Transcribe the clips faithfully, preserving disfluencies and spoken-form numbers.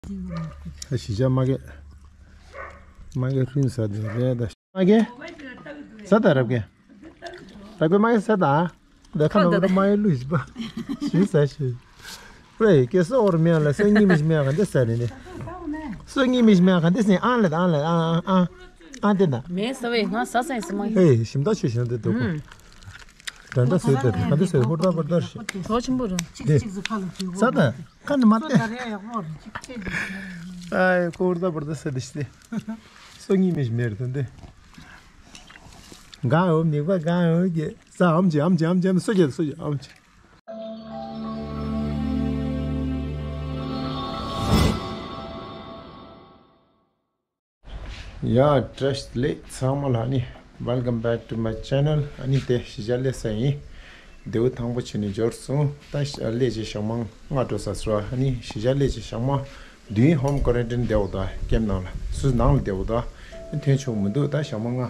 ད་གཞིས་ཆགས་མ་གི་མ་གི་ཧྲུན་ཟ་དེ་རེད་ད། མ་གི་ཟ་ད་རབ་གི་རབ་གི་མ་གི་ཟ་ད། ད་ཁ་ནང་ད་མ་གི་ལུས་པ་ཞུ་ཟ་ཞུ། ཝེ་ཀེ་སོ་འོར་མེ་ལ་སོ་གཉིས་མི་ཤི་མེ་ག་འདི་ཟ་ནི་ནི། སོ་གཉིས་མི་ཤི་མེ་ག་འདི་སེ་ཨང་ལ་ཨང་ལ་ཨང་ཨང་ཨང་དེ་ད། མེ་ཟ་བས་ང་ཟ་ས་ཡིན་སི་མ་ཡིན། ཧེ་ཞིམ་ད་ཆུ་ཞིམ་དེ་འདུག་གོ། ད་ད་སོས་དེ་ད་ད་སོས་ཧུར་ད་པར་ད་ཞིག་དོ་ཆེན་པོ་རེད། དེ་ས་ད་ཁ་ནི་མ་དེ། ཨའི་ཧུར་ད་པར་ད་ས་དེ་ཞིག་དེ། སོ་གཉིས་མི་ཞིག་མེར་དོན་དེ། གང་འོ་ནི་བ་གང་འོ་གེ་ས་ཨམ་ཅི་ཨམ་ཅི་ཨམ་ཅི་ཨམ་སོ་གེ་སོ་གེ་ཨམ་ཅི། ཡ་བཀྲ་ཤིས་བདེ་ལེགས་ཚང་མ་ལ་ནི། Welcome back to my channel. ཨ་ནི་དེ་གཞིས་ཆགས་སླེབས་ས་ཡིན། ལྡེའུ་ཐང་པོ་བྱས་ནས་འབྱོར་སོང་། ད་སླེབས་རྗེས་ཞག་མ་ལྔ་འགྲོ་ས་སོ། ཨ་ནི་གཞིས་ཆགས་སླེབས་རྗེས་ཞག་མ་བདུན་ཧོམ་ཀོ་རན་ཊིན་བསྡད་འོ་ད་ཀེམ་ནང་ལ་སུ་ནང་ལ་བསྡད་འོ་ད་ཐོན་ཆོག་མི་འདུག་ད་ཞག་མ་ལྔ་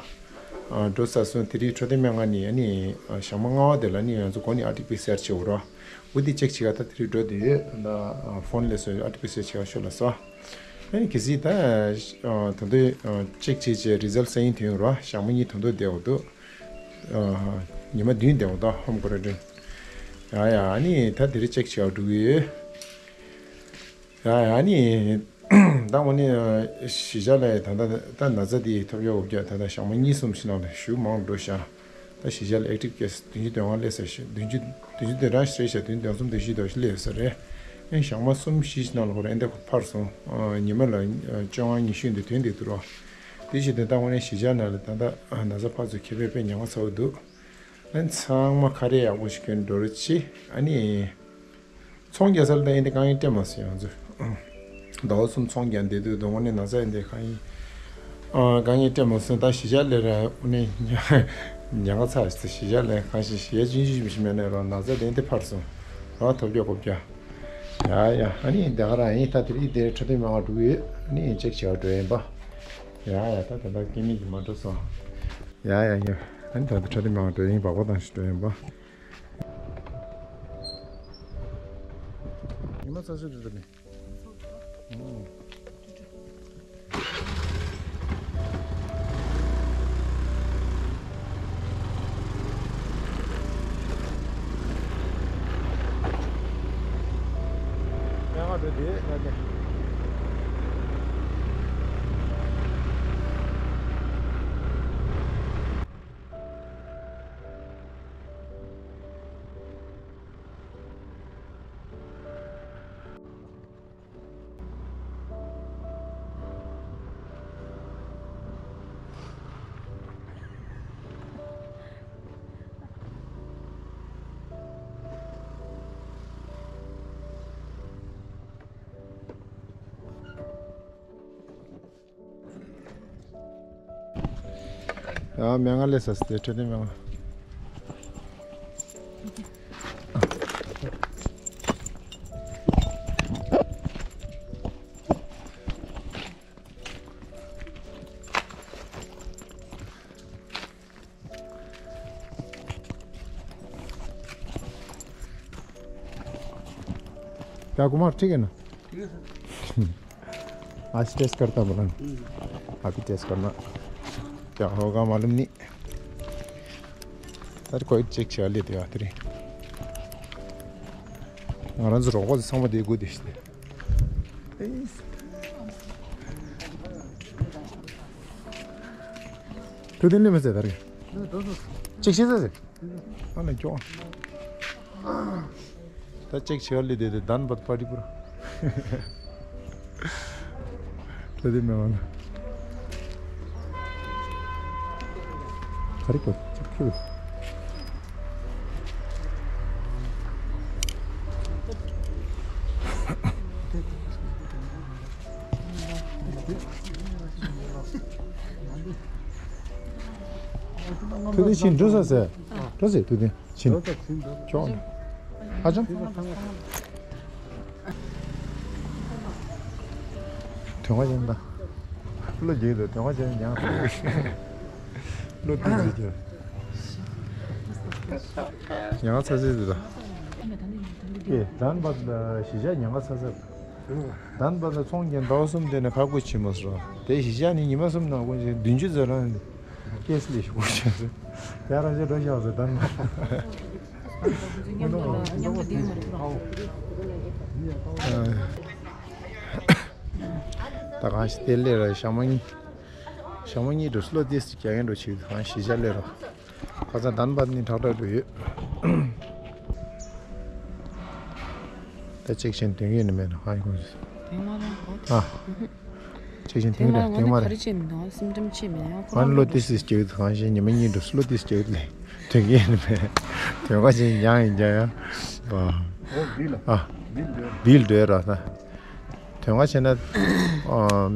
འགྲོ་ས་སོང་། དེ་རིང་འཕྲོད་བསྟེན་སྨན་ཁང་ནས་ཨ་ནི་ཞག་མ་ལྔ་བ་དེ་ལ་ནི་ང་ཚོ་གོ་ནི་ཨར་ཊི་པི་སི་ཨར་བྱེད་འོ་ར། འོ་དེ་ཅེག་བྱེད་ག་ད་དེ་རིང་འགྲོ་དེ་ཡོད། ད་ཕོན་ལས་སོ་ཨར་ཊི་པི་སི་ཨར་བྱེད་ག་ཤོད་ལ་སོ། ཨ་ནི་གལ་སྲིད་ད་ད་དུང་ཅེག་བྱས་བྱས་རི་ཛལ་སང་ཉིན་ཐོན་རོགས། ཞག་མ་གཉིས་ད་དུང་བསྡད་འོ་འདུག་ཉི་མ་བདུན་བསྡད་འོ་ད་ཧོམ་ཀོ་རན་ཊིན། ཡ་ཡ་ཨ་ནི་ད་དེ་རིང་ཅེག་བྱེད་ག་འགྲོ་གི་ཡོད། ཡ་ཡ་ཨ་ནི་ད་འོ་ནི་གཞིས་ཆགས་ལ་ད་ད་ད་ན་ཚ་དེ་ཐོབ་ཡོད་འོ་བརྒྱ་ད་ད་ཞག་མ་གཉིས་གསུམ་ཞིག་ནང་ལ་ཞུ་མང་འགྲོ་ཤག་ད་གཞིས་ཆགས་ལ་ཨེག་ཊིབ་ཀེ་སི་བདུན་ཅུ་དོན་ལྔ་སླེབས་ས་ཞིག་བདུན་ཅུ་བདུན་ཅུ་དོན་གྲངས་ཤིག་རེད་ཤག་བདུན་དོན་གསུམ་དོན་བཞི་དོན་བཞི་སླེབས་ས་རེད། ཨེ་ཞག་མ་གསུམ་བཞི་ཞིག་ནང་ལ་ཁོ་རང་ཨེ་འདྲ་ཁོ་ཕར་སོང་། ཉི་མ་ལ་བཅོ་ལྔ་ཉི་ཤུ་འདི་དོན་འདི་འདུག་རོགས། དེ་བཞིན་དུ་ད་དངོས་གནས་གཞིས་ཆགས་ནང་ལ་ད་ལྟ་ན་ཚ་ཕར་ཚུར་ཁྱབ་པས་དཔེ་ཉེན་ཁ་ཚ་བོ་འདུག་ཨ་ཚང་མ་ཁ་རས་ཡག་པོ་ཞིག་གྱོན་འགྲོ་རོགས་བྱེད། ཨ་ནི། ཚོང་རྒྱག་ས་ལ་ད་ཨེ་འདི་དཀའ་ངལ་སྤྲད་མ་སོང་ཡང་ཚོ། ཟླ་བ་གསུམ་ཚོང་རྒྱག་བསྡད་དུས་དོན་དངོས་གནས་ན་ཚ་ཨེ་འདི་གང་ཡིན། ཨ་དཀའ་ངལ་སྤྲད་མ་སོང་། ད་གཞིས་ཆགས་ལས་ར་དངོས་གནས་ཉ་ཉ་ང་ཚ་ཞིག་གཞིས་ཆགས་ལས་གང་ཞིག་གཞིས་ཆགས་ཅུང་ཅུང་ཞིག་མེད་ན་རོ་ན་ཚ་དེ་ཨེ་འདི་ཕར་སོང་། རོ་ཐོབ་རྒྱག་གོ་བརྒྱ། ཡ་ཡ་ཨ་ནི་དེ་ག་རང་ཡིན། ད་དེ་རིང་དེ་འཕྲོད་བསྟེན་སྨན་ཁང་འགྲོ་གི་ཡོད། ཨ་ནི་ཅེག་བྱེད་ག་འགྲོ་ཡིན་པ། ཡ་ཡ་ད་དེ་འདྲ་སྐྱེ་མེད་ཀྱི་མ་འགྲོ་སོང་། ཡ་ཡ་ཡ་ཨ་ནི་ད་དེ་འཕྲོད་བསྟེན་སྨན་ཁང་འགྲོ་ཡིན་པ་གོ་དང་ཞིག་འགྲོ་ཡིན་པ། ཉི་མ་ཚ་ཤོས་དེ་ནི། ཡ་སྨན་ཁང་སླེབས་ས་སི་ཏེ་འཕྲོད་བསྟེན་སྨན་ཁང་། क्या कुमार, ठीक है ना? ठीक है सर। आज टेस्ट करता बोला ना। हम्म। अभी टेस्ट करना। क्या होगा मालूम नहीं। सर कोई चेक चल लेते आते रहे। ང་རང་ཚོ་རོགས་པ་ཚོ་ཚང་མ་དེ་དགོས་དེ་ཤི་དེ། ཐུགས་དེ་ནས་མི་ཟེར་ད་རེད། ཅིག་ཤེས་ཟེར་ཟེར། ཨ་ན་ཀྱོ། ད་ཅིག་ཤེས་ལི་དེ་དེ་དན་པ་པ་ཏི་པུར། ཐུགས་དེ་མེད་བ་ན། ག་རེ་གོ་ཅིག་ཁྱོད། ཐུགས་དེ་ཕྱིན་འགྲོ་ས་ཟེར། འགྲོ་ཟེར་ཐུགས་དེ་ཕྱིན། ཅོག་ཨ་ཅང་། དོན་ཁ་ཅན་ད། བློ་རྒྱས་དང་དོན་ཁ་ཅན་ཡང་། བློ་གཏིང་ཟེར་གྱི། ཡང་ཚ་ཚ་ཟེར་ད། ཀྱེ་དན་པ་གཞིས་ཆགས་ཉང་ཁ་ཚ་ཚ། དན་པ་ལ་ཚོང་རྒྱག་ཟླ་བ་གསུམ་དེ་ནས་ཁག་པོ་བྱེད་མ་སོང་། དེ་གཞིས་ཆགས་ནས་ཉི་མ་གསུམ་ནང་ཁོང་ཚོས་བདུན་ཅུ་ཙམ་རང་ཀེ་སི་ལས་ཞུ་དགོས་བྱུང་སོང་། དེ་རང་ཅག་འགྲོ་བཞག་སོང་དན་པ། མཉམ་དུ་མཉམ་དུ་བསྡད་མ་རེད། ད་གང་ཞིག་དེ་ལས་ར་ཞག་མ་གཉིས། ཞག་མ་གཉིས་འགྲོ་བློ་དེ་སི་རྒྱག་མཁན་འགྲོ་བྱེད་གང་ཞིག་བྱ་ལས་རོགས། ཁ་སང་དན་པ་ནི་ཁྲག་ཁྲག་འགྲོ་ཡོད། ད་ཅིག་ཆེན་དོན་གྱི་ནི་མེད་ན་ཧ་ཡོང་། དོན་མ་རེད་གོ། ཨ། ཅིག་ཆེན་དོན་དོན་མ་རེད། དོན་མ་རེད། ག་རེ་བྱས་མི་འདུག་སེམས་ཁྲལ་བྱས་མི་འདུག་ཁོ་ང་རང་བློ་ལ་དེ་སི་རྒྱག་གང་ཞིག་ཉི་མ་གཉིས་འགྲོ་བློ་དེ་སི་རྒྱག་ལས་དོན་གྱི་ནི་མེད། དོན་ག་ཅིག་ཡང་ཡིན་ཀྱང་ཡང་། ཨ། ཨ། བིལ་འགྲོ་ར་ད། དོན་ལྔ་བྱས་ན། ཨ།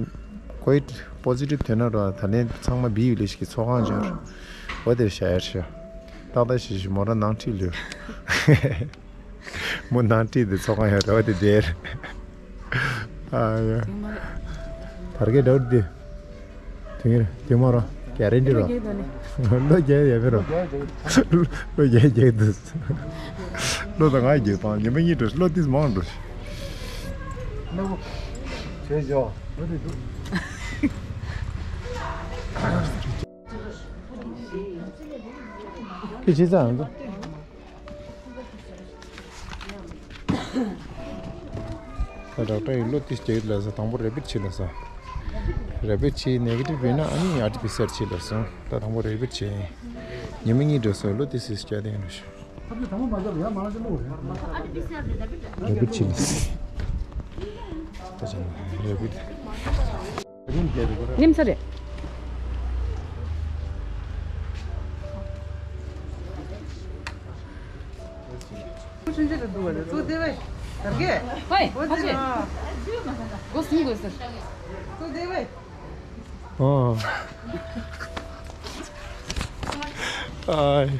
ཀོ་ཝི་ཌི་པོ་ཟི་ཊིབ་ཐོན་ན་ར་ད་ལན་ཚང་མ་བི་ཡུ་ལི་ཞིག་གི་ཚོགས་ཁང་འབྱོར། འོ་དེར་བྱ་ཡར་ཤོག་ཏག་ཏག་ཞིག་ཞིག་མོ་ར་ནང་ཁྲིད་ལོས། མོ་ནང་ཁྲིད་དེ་ཚོགས་ཁང་ཡོད་རེད་འོ་དེ་དེར། ཨ་ཡ། བར་གའི་འདྲ་བོ་དེ། དེ་ངེར་དེ་མ་རོ། ག་རེ་འདི་རོ། བློ་རྒྱག་ཡ་མེད་རོ། བློ་རྒྱག་རྒྱག་འདུག་བློ་དང་ང་རྒྱག་དང་ཉི་མ་གཉིས་འགྲོ་བློ་ཏིས་མང་འགྲོ། བྱས་ཇོ། ཁྱེད་ཅི་ཙང་འདུག་ད་ཌོག་ཊར་ཡིས་བློ་ཏིས་རྒྱག་ལ་ས་དང་པོ་རེ་པིཊ་བྱེད་ལ་ས། རེ་པིཊ་བྱེད་ནེ་གེ་ཊིབ་ཡིན་ན་ཨ་ནི་ཨར་ཊི་པི་སི་ཨར་བྱེད་ལ་ས། ད་དང་པོ་རེ་པིཊ་བྱེད། ཉི་མ་གཉིས་འགྲོ་ས་བློ་ཏིས་སི་རྒྱག་དེ་ཡིན་རུ་ཤི། རེ་པིཊ་བྱེད་ལ་ས། ད་ཅང་རེ་པིཊ། ནིམ་ས་རེད། ཁྱོད་ཆུང་ཆུང་དུ་འདུག་བ་ལས་ཚུར་བདེ་བས། དར་གས། ཧོꯏ། འོ་ཧོ་ཆེ། སྒོ་སྲུང་དགོས་ཟེར། ཚུར་བདེ་བས། ཨོ། ཨའི།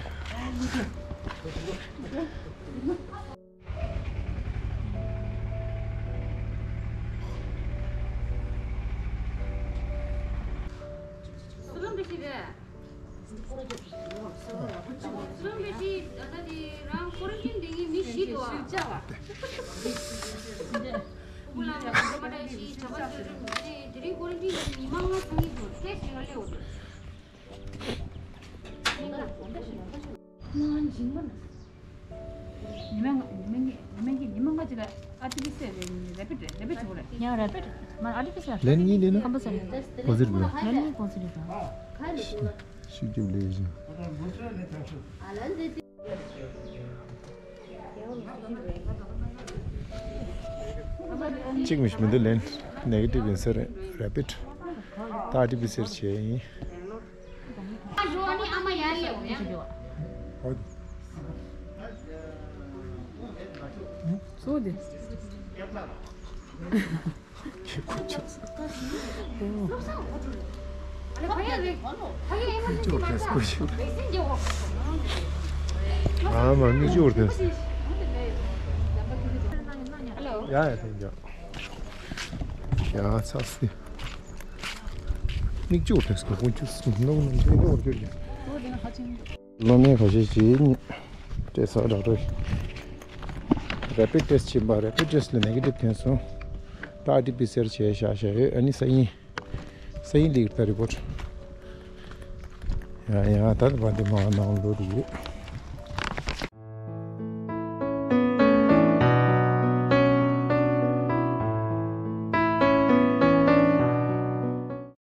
སུ་ལམ་རེ་ཞིག་རེད། སུ་ལམ་རེ་ཞིག་ད་ལྟ་དེ་རང་ཀོ་རན་ཊིན་དེ་གི་མི་བཞི་འདུག་ཨ། ཕྲུ་གུ་ལ་མ་འགྲོ་མ་འདྲ་ཞིག་གྲྭ་པ་ཚོས་རེད། དེ་རིང་ཀོ་རན་ཊིན་དེ་ཉི་མ་ལྔ་ཚང་གི་འདུག་ཊེ་སི་ཡོད་ལེ་འོ། ཉི་མ་ལྔ་ཉི་མ་ལྔ་ཉི་མ་ལྔ་ཉི་མ་ལྔ་ཅིག་ལ་ཨར་ཊི་པི་སི་ཨར་རེད། རེ་པིཊ་རེད། རེ་པིཊ་བྱེད་དགོས་རེད། ཡང་རེ་པིཊ་མ་ཨར་ཊི་པི་སི་ཨར། ལན་གཉིས་ལེན་ན་ཀམ་པལ་སོ་རི། ཀོ་ཟེར་དགོས། ལན་གཉིས་ཀོ་ཟེར་རེད་ད། ཤི་རྒྱབ་ལས་བཞིན། གཅིག་མི་ཤི་མི་འདུག་ལན་ནེ་གེ་ཊིབ་ཡིན་ས་རེད། རེ་པིཊ་ད་ཨར་ཊི་པི་སི་ཨར་བྱས་ཡིན། སོ་དེ། ཨ་མ་མིག་ཆུ་བར་ཐོན་སོང་། ཡ་ཡ་ཐེངས་ཀྱང་། ཡ་ཚ་སི། མིག་ཆུ་བར་ཐོན་སོང་། དཀོན་མཆོག་གསུམ་ནོག་ནོག་འདི་འདྲ་བར་གྱུར་ཡོད། སློབ་མའི་ཁ་ཤས་ཀྱིས་ནི་སྤྲད་ས་རག་རེད། རེ་པིཌ་ཊེ་སི་ཊི་ཕྱིན་པ་རེ་པིཌ་ཊེ་སི་ཊི་ལ་ནེ་གེ་ཊིབ་ཐོན་སོང་། ད་ཨར་ཊི་པི་སི་ཨར་བྱས་བཞག་བཞག་ཡོད། ཨ་ནི་སང་ཉིན། སང་ཉིན་སླེབས་ཀྱི་རེད་ད་རི་པོཊ། ཡ་ཡ་ད་ལྟ་བར་དུ་མ་ནང་ལོགས་དུ་ཡོད།